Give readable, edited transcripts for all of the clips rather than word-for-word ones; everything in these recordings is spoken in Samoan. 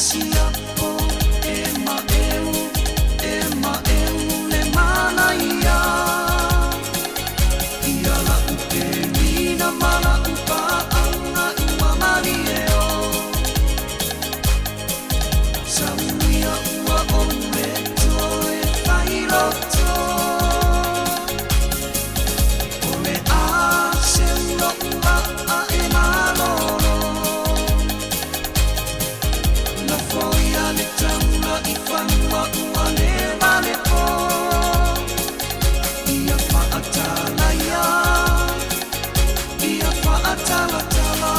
siapo e maʻeu, e maʻeu le manaia. Ia la'u penina ma la'u pa'aga ua malie o. Sauia ua ou e toe failoto. O le a seu lo'u va'a e malolo. Lafoia le taula i fanua ua leva le po. Ia fa'atalaia, ia fa'atalatala.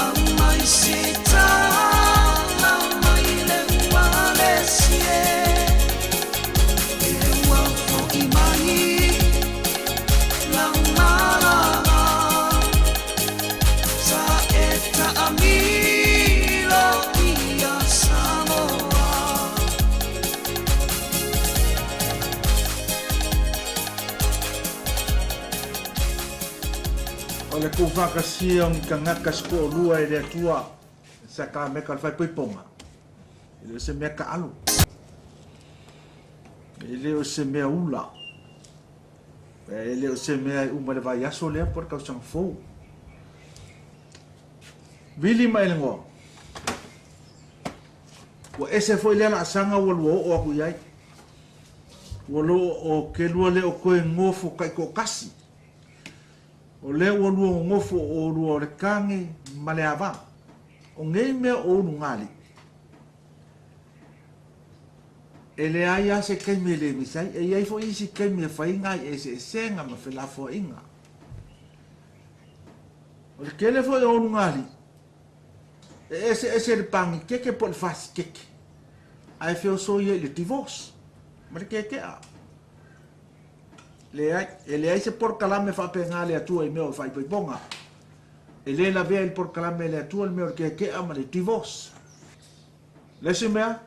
Aumai se tala mai le ua lesi e. E ua fo'i mai lau malala. Sa e ta'amilo ia Samoa. O le tuufaatasia o ni tagata se toalua e le Atua i Sakarameka o le faaipoipoga, e le o se mea taalo, e le o se mea ula, e le o se mea e uma i le vaiaso lea po o le tausaga fou. Vili ma Elegoa, ua ese foi lea laasaga ua lua oo atu i ai. Ua lo o ke lua le o toe nofo taitoatasi. O lea ua lua nonofo o olua o le kage ma le ava. O nei mea o ulugalii, e leai lava se taimi e le misa ai. E i ai foi isi taimi e fai nai eseesega ma felafoaiga. O le tele foi o ulugalii, e eseese i le pagikeke po o le fasikeke, ae feoso ia i le divorce ma le keke'a. Leai, e leai se polokalame faapena a le Atua i mea o le faaipoipoga. E le lavea i le polokalame a le Atua le mea o le keke'a ma le divorce. Le isi mea,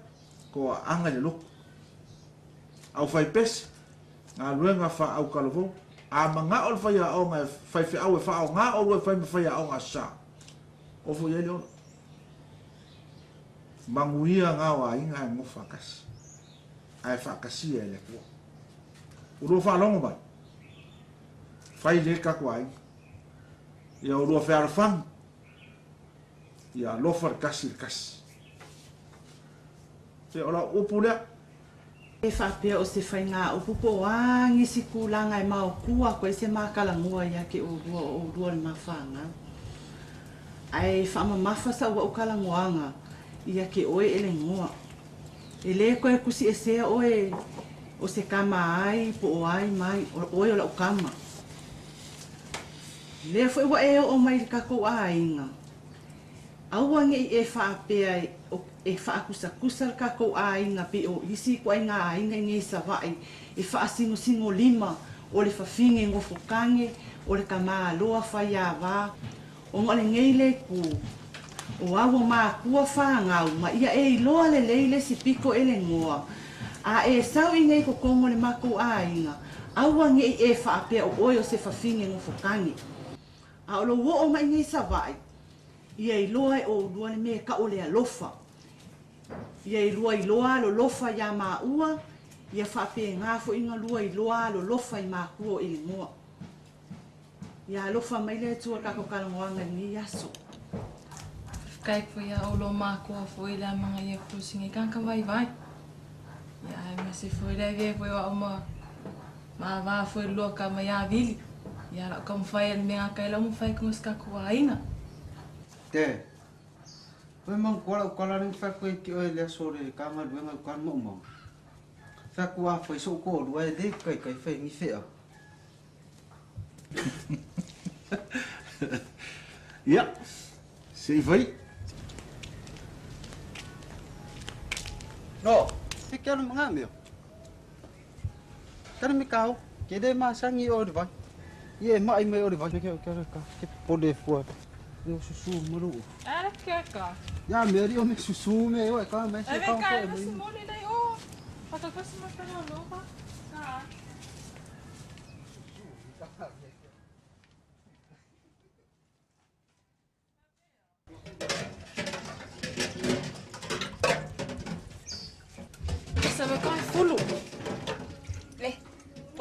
toaaga i le lotu. Aufaipese, galuega faa-autalavou. A mana'o le faiaoga e faifeau e faaaoga oulua e fai ma faiaoga Aso Sa, ofo i ai le ola. Manuia na o aiga ae nonofo faatasi, ae faatasia e le Atua. Ua lua faalogo mai, fai lelei le tatou aiga. Ia ua lua fealofani, ia alofa le tasi i le tasi. Ia o lau upu lea. E faapea o se faigaupu po o a nisi tulaga e maotua atu ai se matalanoa ia te oulua o oulua o le mafanau. Ae faamamafa sau au talanoaga ia te oe e le goa. E le toe tusiesea oe o se tama ai po o ai mai, o oe o lau tama. Lea foi ua e oo mai i le tatou aiga, aua ne i e faapea e faakusatusa le tatou aiga pei o isi ituaiga aiga i nei Savaii e faasinosino lima o le fafine nofo tane o le tamaloa faiava ona o lenei le itu o au o matua fanau ma ia e iloa lelei le isi pito e le goa a e sau i nei totonu o le matou aiga aua ne i e faapea o oe o se fafine nofo tane a o lou oo mai nei Savaii ia iloa e oulua le mea e tau o le alofa. Ia ilua iloa alolofa iā maua, ia faapena foi ona lua iloa alolofa i matua o Elegoa. Ia alofa mai le Atua i le tatou talanoaga i lenei aso. Faafetai foi ia oulua matua foi le amagaia foi o sina kanaka vaivai. Ia aemaise foi le avea foi o au ma ma va foi lua ka mai avili. Ia lau taumafai e le mea gata e lau mafai ko se tatou aiga. Te. Oe mau koa lau kala le fai koe ki oe le aso le ka galuega u ka maumau. Fai ku a fai so ko lua e le kai kai fai ni fea. Ia, se i fai. No, se ke alu mga mea. Kare me kao, ke le masangi o le vai. Ie e mai mai o le vai. Ke ke ka ke pole fua. Yo susu maru. Ala ke ka. Ya me ri o me susu me o ka me se ka ka me mole dai o. Pa ka kasi ma pelo no pa. Sa.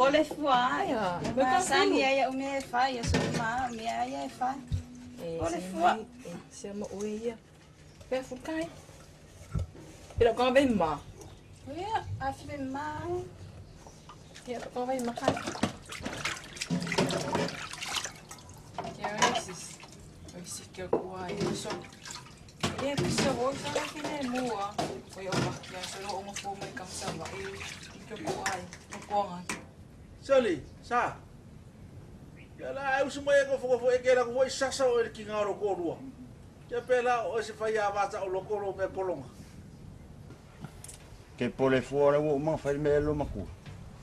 Pole fua ai. Ia, me ka Masani fulu. ai au mea e fai, aso uma au mea ai e fai. E, Pole se fua. mai, e, se ma ue ia. Pea fukai. Pera ka vai ma. Ia, a fi ma. Ia ka vai ma kai. Ia isi. Isi ke kua i so. Ia pisa voi sa na kine mua. Oi o makia so ro o fo mai kam sa wa i. Ke kua ai. Ko nga. Sali, sa. Ia la ai usu mai e ko fo e ke la ko foi sasa o e ki ngā ro ko rua. Ia pe la o se fai a vata o loko lo me polonga. Ke pole fua le ua uma fai me lo makua.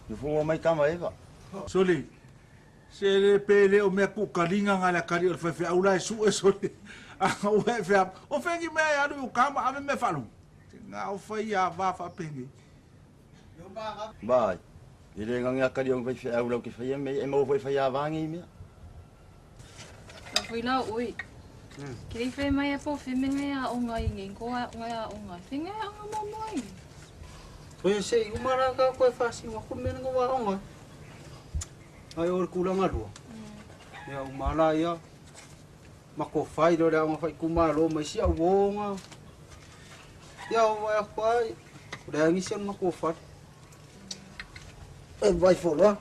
I fua mai kama eva. Soli, se le pe le o mea ku kalinga ngā le kari o le whai whea ula e su e soli. A o e whea, o whengi mea e aru i o kama ave me whalu. Te ngā o whai a wā whapengi. Vai. I le ngangi akari o whai whea ula ke whai me e mau whai whai a vāngi mea. Ka foi la ui. Ke i whai mai a po whime ngai a o ngai ngai ko a ngai a o ngai. Whingai a ngā mo mai. Oia se i umara ka koe whasi wa ku mena wa onga. Ai o le kulanga lua. Ia umala ia. Ma ko whai lo le aonga whai kumalo mai si au onga. Ia o wai kwai. O le angi si ma ko whai. E vai foloa.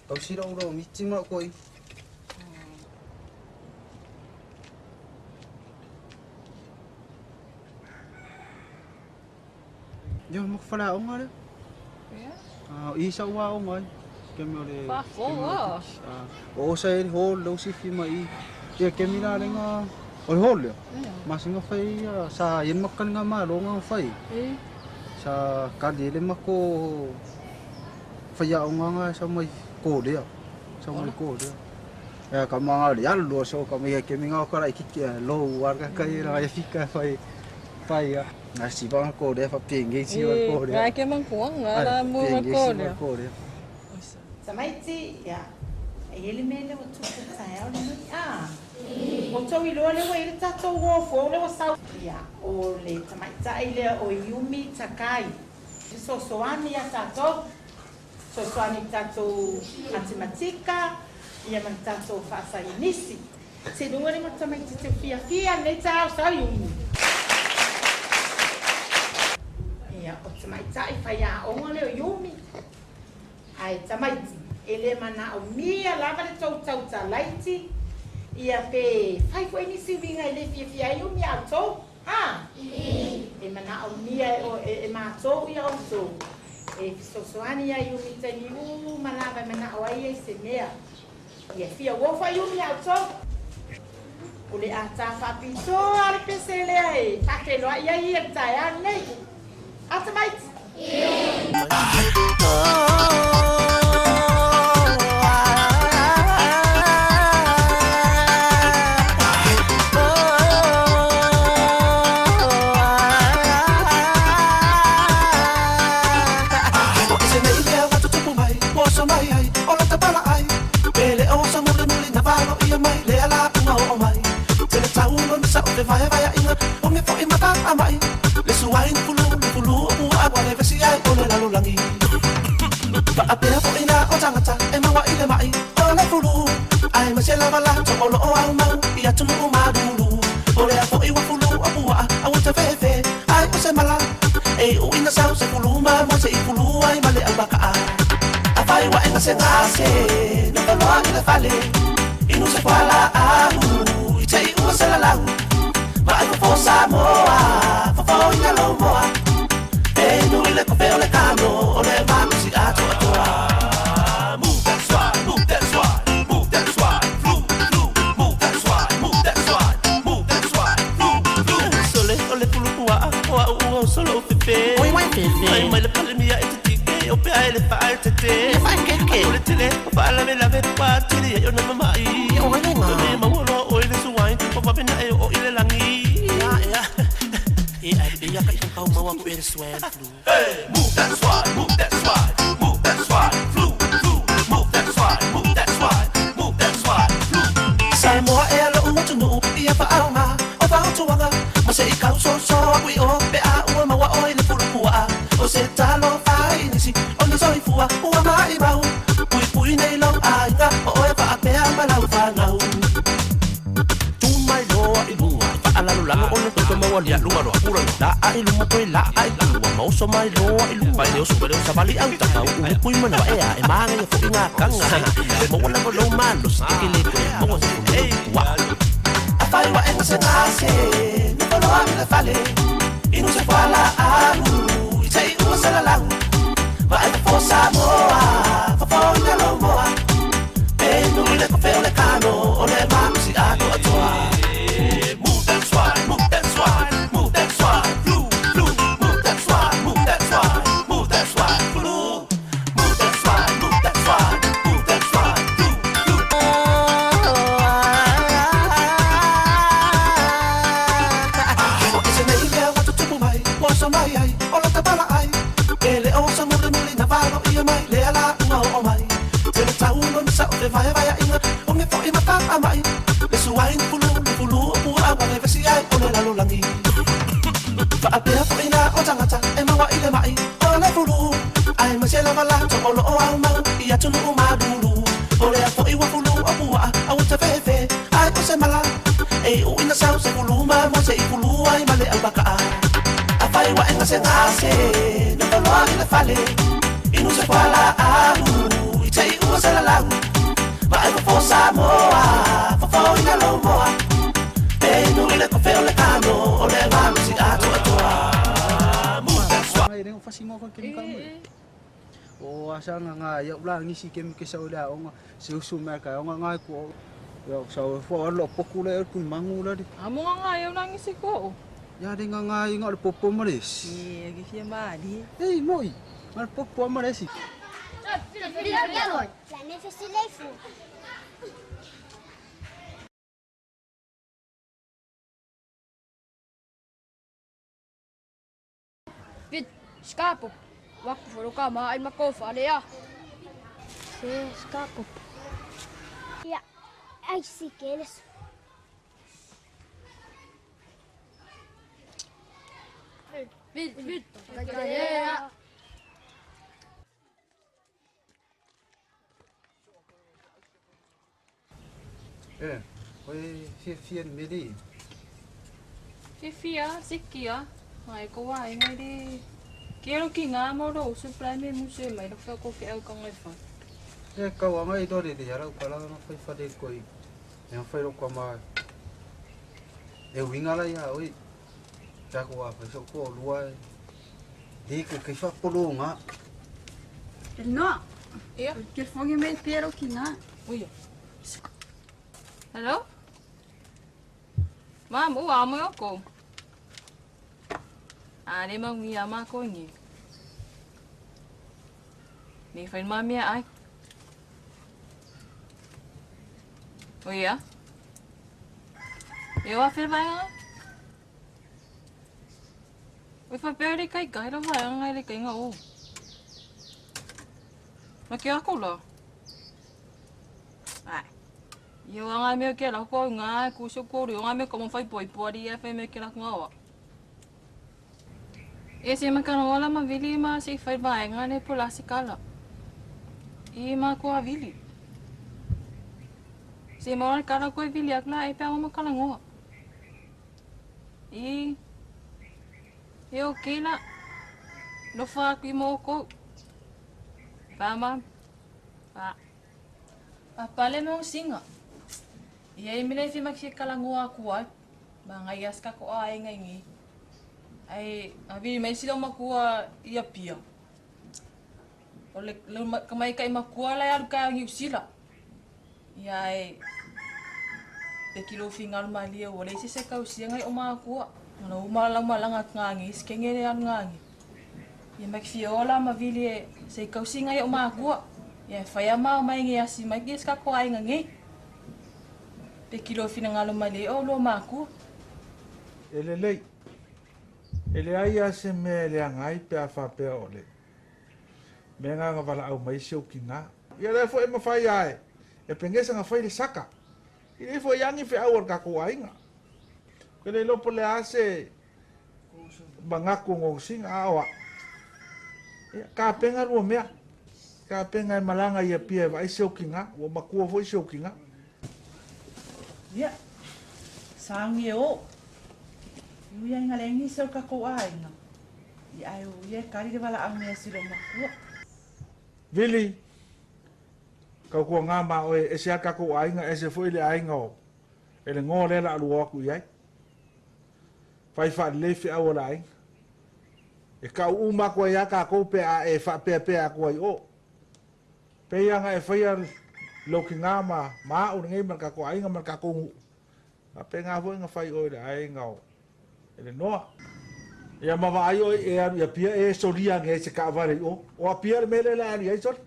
Tau sira ura o miti ma koi. Ia ma ko whala onga le. Ia. Ah, i sa ua onga ai. Ke me o le... Wha ke me o le fo, tiki. Ah, o sa e hol lo si fi mai. Ia ke mi la lenga o le hol ia. Masinga fai ia sa yen makan nga ma lo nga fai. E. Sa ka le le mako fai ia onga nga sa mai ko le ia. Sa mai ko le. Ia ka manga le alu lo so ka mai ke mi nga ka lai ki ke lo war ka kai ra ia fika fai fai ia. Na si ba ko le fa pingi si wa ko le. Ngai ke mangkuang nga la mu ma ko le. Ko le. Samaiti, ia. E ele me le o tupu tae au le nui a. O tau i loa le ua i le tatou o fo le ua sau. Ia, o le tamaitai lea o Yumi Takai. Fesoasoani ia tatou. Fesoasoani i tatou matematika, ia ma le tatou faasaienisi. Se luga le ma tamaiti te fiafia nei taeao sau Yumi. Ia, o tamaitai faiaoga lea o Yumi. Ae tamaiti, e le manaomia lava le tou tautalaiti, ia pe fai foi nisi uiga e le fiafia ai umi a outou. Ha? E manaomia e, o, e, e matou ia outou. E fesoasoani ia i umi taimi uma lava e manao ai ia i se mea. Ia fia uofa i umi a outou. O le ata faapitoa le pese lea e faafeiloai ai ia le taeao lenei. A tamaiti? O ese nei lea ua tutupu mai, ua oso mai ai, o lata pala ai. Pele o sa muli muli na valo ia mai, lea la unga o mai. Tele tau no sa o te vae vae inga, o me fo i mata a mai. Le suai ni fulu, ni fulu o pua a wale vesi ai o le lalolangi. Pa a pea fo ina o tangata, e maua i le mai, o le fulu. Ai ma se lava la, to olo o au mau, i atunu o madulu. O lea fo i wa fulu o pua a ua te fefe, ai o se mala. E u ina sau se fulu ma mo se i fulu ai ma le au baka a. A fai wa enga se ngase, na faloa i le fale. Inu se kuala ahu, i te i ua se lalau. Ma ai fofo Samoa, fofo ina lou moa. E nui le kope o le kano, o le malosi atoatoa. Move that swag, move that swag, move that swag, flu, flu, move that swag, move that swag, move that swag, flu, flu. Sole o le pulu pua, o a ua o solo o fefe. Oi mai fefe. Mai mai le pale mia e te tike, o pea e le wha e te te. E wha e keke. O le tele, o wha lave lave, wha tiri e o na mamai. E o ele ngā. Le maua o ile suai, o wapena e o ile langi. Ia, ia. E ai pe ia ka i kau maua ku e le swine flu. Hey, move that swine, move that swine, move that swine, flu, flu, move that swine, move that swine, move that swine, flu. Samoa e ala ua tunu, ia whaanga, o whautuanga, ma se i kau so so aku i o pe a ua maua o i le pulu pua. O se talo whai nisi, o le soifua, ua mai mau. tulaga o le toto maualuga luga loa pula loa laa i luma toe laa i tua ma oso mai loa i luga le oso le savali au taka uu pui mana e a e magaia foʻi gakaga e maua lava lou malosi e ke lē toe maua se fulu ua Afai wa enga se ngase, ni foloa i le fale. Inu se fuala ahu, i te i ua se lalau. Vaai fofo Samoa, fofo ina lou moa. Pe inu i le kofe o le kano, o le malosi atoatoa. Move that swine, move that swine, move that swine, flu, flu, move that swine, move that swine, move that swine, flu, move that swine, move that swine, move that swine, flu, flu. O ese nei mea ua tutupu mai, ua oso mai ai, o lota palaai. E le o sa mulimuli na valo ia mai, le ala ua oo mai. Tele taulo na sa'o fevaevaeaʻiga, o ge foʻi mataaʻamaʻi. Le suai ni fulu, le fulu o puaʻa ua vevesi ai o le lalolagi. Faapea foʻi la o tagata e maua i le maʻi o le fulu. Ae maise lava latou o loo aumau i atunuu malulu. O lea foʻi ua fulu o puaʻa aua tafefe ai o se mala. E iʻu ina sau se fulu mamoe seʻi fulu ai ma le auvakaʻa. Afai ua e gasegase, nofo loa i le fale. Inu se fualaau, i te i ua se lalau. Vaai fofo Samoa, fofo ina lou moa. Pe inu i le kofe o le kano, o le malosi atoatoa. Move that swine. Ngai le fasingo ko ke ka mo. O asa nga nga ya ula ngisi ke mi ke sa ole onga se usu me ka onga ngai ko ya sa o fo lo poku le ku mangu la di. Amo nga nga yau langi si ko. Ya de nga nga nga le popo ma le. E ke fia mali. Ei moi. Ma le popo ma le si. Vit, skapo. Waku foroka ma ai mako wharea. Se skapo. Ja, ai si keles. Vit, vit, kaya. E, oi fia fia ni meli. Fia sikia. Ai ko wai ngai di. Ke ro ki ngā mo ro su plai me mu se mai ro fa ko fe au ka ngai fa. E kau anga i dore de yara ukala na fai fale koi. E fai ro kwa ma. E winga la ia oi. Ta ko a fai so ko lua. De ko ke fa polo nga. No. Ia. Ke fongi me piero ki ngā. Uia. Hello? Ma mo a mo ko. A ne ma ngi a ma ko ngi. Ni fai ma mea ai. Uia. E wa fil vai. Oi fa pere kai kai la vai ngai le kai nga o. Ma ke ako la. Ai. Io ngai me ke la ko ngai ku so ko ri ngai me ko mo fai poi poi e fai me ke la nga wa. E se ma kana wala ma vili ma si fai vai ngai le po la si kala. I ma ko a vili. Se ma kala ko vili akla e pe ma kala ngoa. I E o ke la. No fa ki mo ko. Pa ma. Pa. Pa pale mo singa. Ia i mele fi maki kala ngoa ku ai. Ma ngai aska ko ai ngai ngi. Ai a vi mai sila makua ia pia. O le le ka mai kai makua la aru ka ngi usila. Ia e te kilo fi ngal malia o le se se ka usia ngai o makua. Ngana uma la uma langa ngangi skenge le alu ngangi. Ia mak fi ola ma vili e se kausi ngai o makua. Ia whai ama o mai ngi asi mai ki ska ko ai ngangi. Te kilo fi ngalo mali o lo makua. E lelei. E leai a se mea e leaga ai pe a faapea o le mea gaga valaau mai se ukiga. Ia lea foʻi e mafai ae e pegesa ga fai le saka. I lei foʻi agi feʻau o le kakou aiga. Ke le iloa po le a se magaku o gogosiga a o aʻu. Ia kapega lua mea. Kapega e malaga ia pia e vaai se ukiga, ua makua foʻi se ukiga. Ia, saagi e o. Ui ai nga le nisi o le kakou aiga. Ia ae o ia e kali le valaau mai a si lou makua. Vili, Tautuagā ma oe, e ese lava le tatou aiga, ese foi le aiga o Elegoa lea o le a lua o atu i ai. Fai faalelei feau a le aiga. E tau uma atu ai lava tatou pe a e faapeapea atu ai i o. Pei lava ona e faia lou tina ma au lenei ma le tatou aiga ma le tatou nuu, faapena foi ona fai oe i le aiga o Elenoa. Ia ma vaai oe e alu i Apia e solia ane ai se taavale i o. O Apia le mea lea o le a alu i ai soli.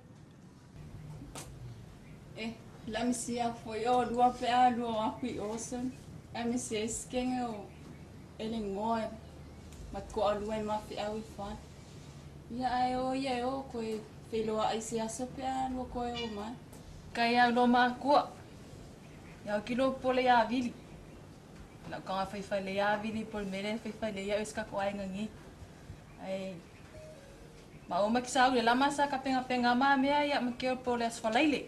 E, la mi sia foi o lua pe a lua o aku i o son. A mi sia iskenge o Elenoa ma ko alua i ma feau i fa. Ia ae o ia e o koe feiloaʻi i se aso pe a lua koe o mai. Kai au lo makua. Ia o ki lo pole ia vili. Lau kaga faifale ia vili po o le mea lea e faifale ai au i si kakou aiga nei. Ae ma o ma ki sauli la ma sa ka pengapenga ma mea ia ma ke po o le aso Falaile.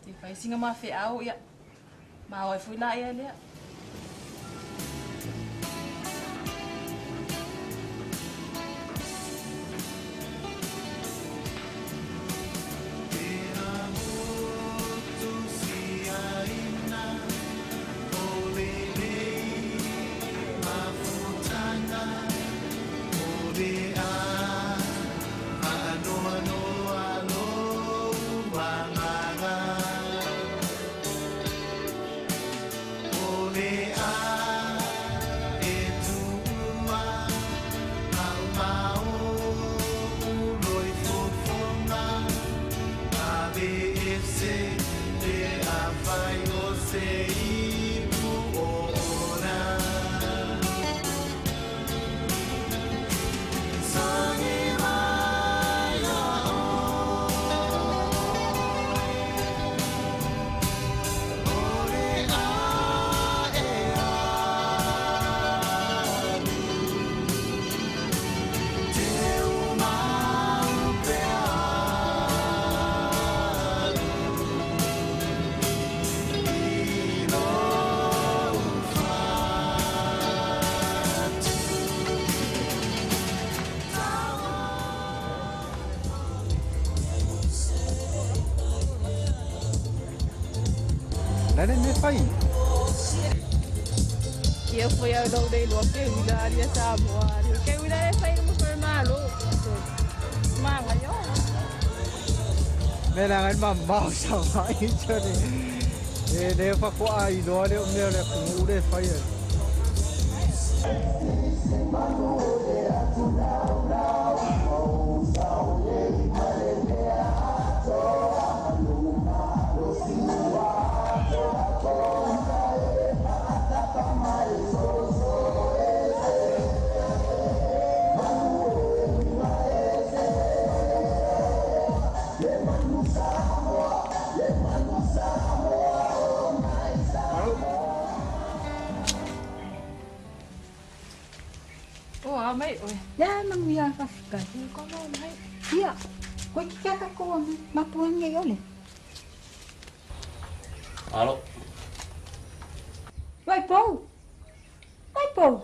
Te fai singa ma feau ia ma o ai foi la ia lea. Le le mea fai. Ia foi au lou le iloa ke uila ali a Samoa ali. Ke uila e fai mo foi malo. Manga yo. Me la ngai mamao sa mai chone. E le fa ko ai loa le o mea le atunuu le fai ai. O a mai oe. Ia manuia faafetai. Ia ko mai mai. Ia, koe ki kia kako mapuangi ai ole. Alo. Vai pou. Vai pou.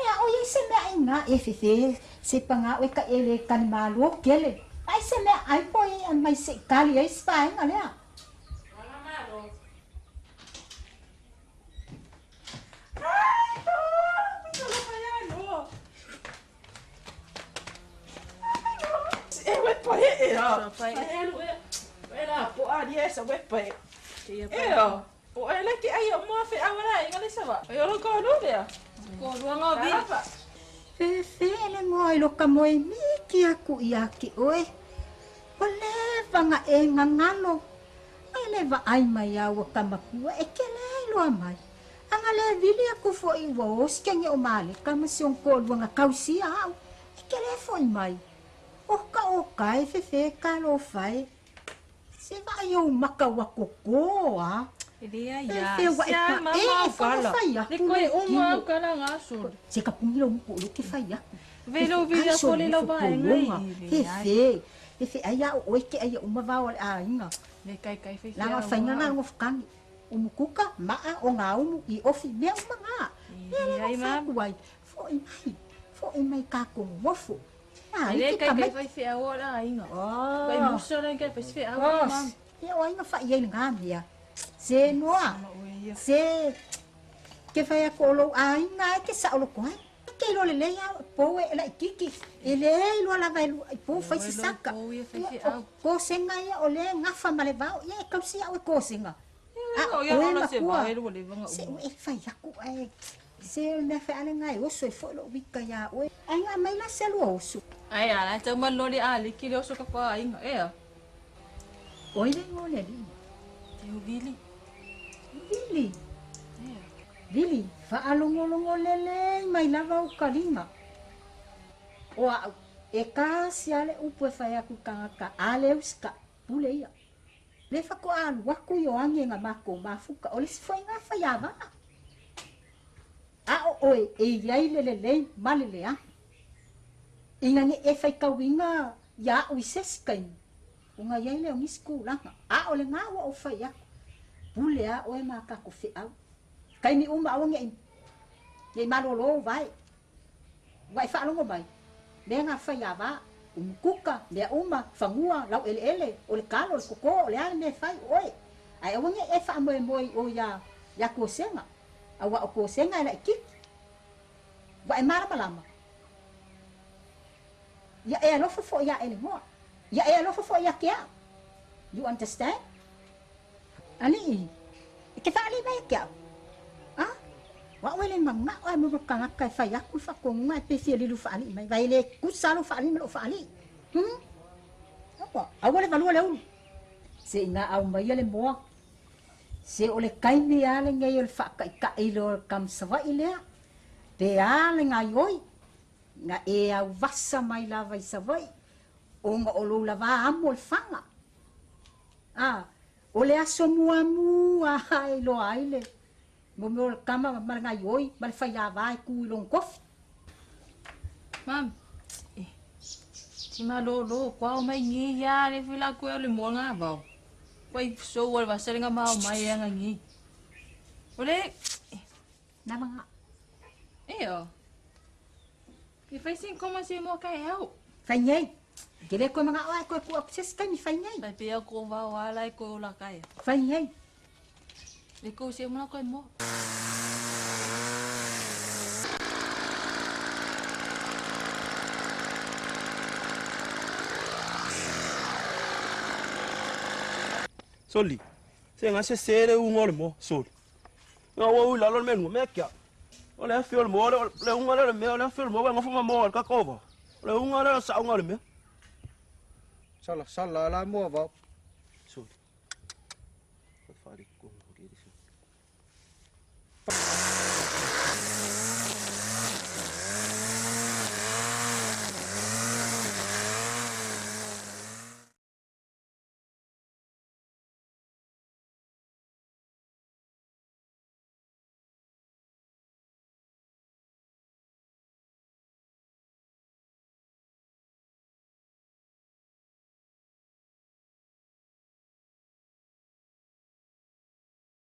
E a oi se mea ai ngā e fefe se panga oe ka ele kani malo kele. Ai se mea ai po e mai se kali ai se paenga lea. Fefe le ngoa i lo ka moe miki aku ia ki oe. O leva nga e ngangalo. Ai le vaai mai au ka makua e ke le loa mai. Anga le vili aku foi ua osi ke nge o male ka ma si ko lua nga kausia au. E ke le foi mai. O ka o kai fefe ka lo fai. Se vai o maka wa koko a. E lea ia. Fefe wa e Sia pa mama e au fa kala. fai aku Le koe le uma au kino. kala ngā solo. Se ka pungi lo muku lo ke fai aku. Velo Fefe vili ai a so kole le lau vaenga i. Fefe. Fefe ai au oe ke ai uma vao le aiga. Le kai kai fe Langa fia fainga ua. na ngo fkangi. Umukuka maa o ngā umu i ofi mea uma ngā. Ia le Ai, fai mam. atu ai, fo'i mai, fo'i mai kākou nofo. A, E le iki kai kai tamaiti. faifeau o le aiga. Oh. Pai musa le kai faifeau Oh, mam. Ia o aiga fa'i ai lagā mea. Se noa. Se ke fai aku o lou aiga e ke sa'oloko ai. Ke iloa lelei a pou e laʻikiki. E lē iloa lava e i pou fai se saka. Ia, o kosega ia o lea e gafa ma le vao. Ia e tausi a'u e kosega. A o Ia oe ona se makua. vai ua leva ona Se uma. ua e fai aku ae se o le mea feale lagā e oso ai fo'i lo'u vika iā oe. Ae ga mai la se lua oso. Ai a la tau maloli a liki le oso ka kwa aiga e a. O ai le igoa o le alii? Teu Vili. Vili. Vili, faalogologo lelei mai lava ou kaliga. O a'u, e kasi a le upu e fai aku i tagata, a le usita'i, pule ia. Le faatoa alu atu Ioane na matou mafuta, o le isi foi lena faiavaga. A o oe e i ai le lelei ma le leaga. Ina ne i e faitauina ia a'u i se isi taimi, ona i ai lea o nisi tulaga. A o lena ua ou fai atu, pule a oe ma tatou feau. Taimi uma aua ne'i ne'i malolo ou vae. Ua e faalogo mai, mea na faiavā, umukuka, mea uma, fanua, laueleele, o le kalo, o le koko, o le a le mea e fai, o oe. Ae aua ne'i e faamoemoe i o iā iā Kosega, auā o Kosega e laʻikiki. Ua e malamalama. Ia e alofa fo'i iā Elegoa. Ia e alofa fo'i ia te a'u. You understand? Alii, e te faalii mai ia te a'u. A? O a'u e le mana'o ae mo tagata e fai atu le faatonuga ae pe fia lilu faalii mai. Vai e le tusa lou faalii ma lo'u faalii. Aua, aua le valua le ulu. Seʻi au maia le moa. Se o le taimi a lenei o le faataʻitaʻi loa o le tamasavaʻi lea. Pe a le gaioi. Na e auvasa mai lava i Savaʻi, ona o lou lavā amo le faga. A, o le aso muamua e iloa ai le mo mea o le tama ma le gaioi ma le faiavā e tu i lona tofi. Mam. Eh. Si malolo kwa o mai ngi ya le fila ku le mo nga vao. Kwa i so wa va sele nga ma o mai ya nga ngi. Ole Na manga. E o. Ke fai sin koma se mo ka e au. Fai nei. Ke le koe manga'o ae koe ku'u aku se isi taimi fai nei. Fai pea ko vao ala e ko la kai. Fai nei. Le ko se mo ko mo. Soli. Se nga se se le unga o le moa, soli. Nga ua ui lalo le mea lua, mea kia. O le afi o le moa, le unga lea o le mea, o le afi o le moa, ua gafa ma moa o le kakova. O le unga lea o le sa'auga o le mea. Sala sala la moa vao.